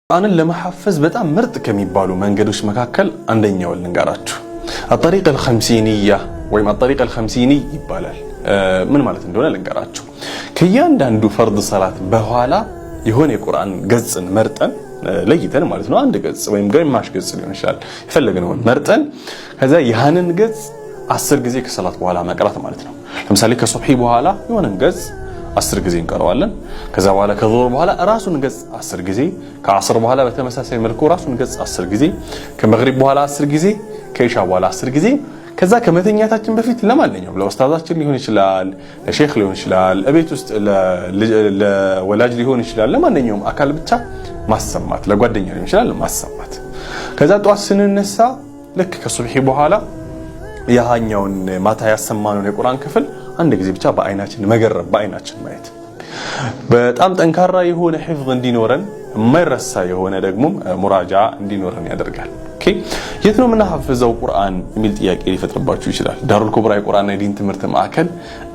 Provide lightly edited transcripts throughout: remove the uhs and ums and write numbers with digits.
ቁርአንን ለመሐፈዝ በጣም ምርጥ ከሚባሉ መንገዶች መካከል አንደኛውን ልንገራችሁ። الطريقة الخمسينية ወይም الطريق الخمسيني ይባላል። ምን ማለት እንደሆነ ልንገራችሁ። ከእያንዳንዱ ፈርድ ሰላት በኋላ የሆነ የቁርአን ገጽን መርጠን፣ ለይተን ማለት ነው። አንድ ገጽ ወይም ግማሽ ገጽ ሊሆን ይችላል። የፈለግነውን መርጠን ከዛ ያንን ገጽ 10 ጊዜ ከሰላት በኋላ መቅራት ማለት ነው። ለምሳሌ ከሱብሒ በኋላ የሆነን ገጽ 10 ጊዜ እንቀረዋለን። ከዛ በኋላ ከዙሁር በኋላ ራሱን ገጽ 10 ጊዜ፣ ከዐስር በኋላ በተመሳሳይ መልኩ ራሱን ገጽ 10 ጊዜ፣ ከመግሪብ በኋላ 10 ጊዜ፣ ከኢሻ በኋላ 10 ጊዜ። ከዛ ከመተኛታችን በፊት ለማንኛውም ለኡስታዛችን ሊሆን ይችላል፣ ለሼክ ሊሆን ይችላል፣ እቤት ውስጥ ለወላጅ ሊሆን ይችላል፣ ለማንኛውም አካል ብቻ ማሰማት፣ ለጓደኛ ሊሆን ይችላል ማሰማት። ከዛ ጠዋት ስንነሳ ልክ ከሱብሒ በኋላ ያኛውን ማታ ያሰማነውን የቁርአን ክፍል አንድ ጊዜ ብቻ በአይናችን መገረብ፣ በአይናችን ማየት በጣም ጠንካራ የሆነ ሒፍዝ እንዲኖረን፣ የማይረሳ የሆነ ደግሞ ሙራጃ እንዲኖረን ያደርጋል። Okay፣ የት ነው የምናሐፍዘው ቁርአን የሚል ጥያቄ ሊፈጥርባችሁ ይችላል። ዳሩል ኩብራ የቁርአንና የዲን ትምህርት ማዕከል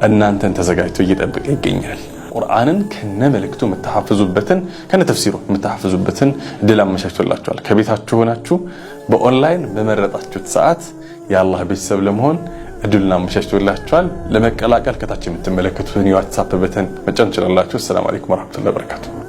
እናንተን ተዘጋጅቶ እየጠበቀ ይገኛል። ቁርአንን ከነ መልእክቱ የምታሐፍዙበትን፣ ከነ ተፍሲሩ የምታሐፍዙበትን እድል አመቻችቶላችኋል። ከቤታችሁ ሆናችሁ በኦንላይን በመረጣችሁት ሰዓት የአላህ ቤተሰብ ለመሆን እድሉን አመቻችቶላችኋል። ለመቀላቀል ከታች የምትመለከቱትን የ WhatsApp button መጫን ትችላላችሁ። السلام عليكم ورحمة الله وبركاته።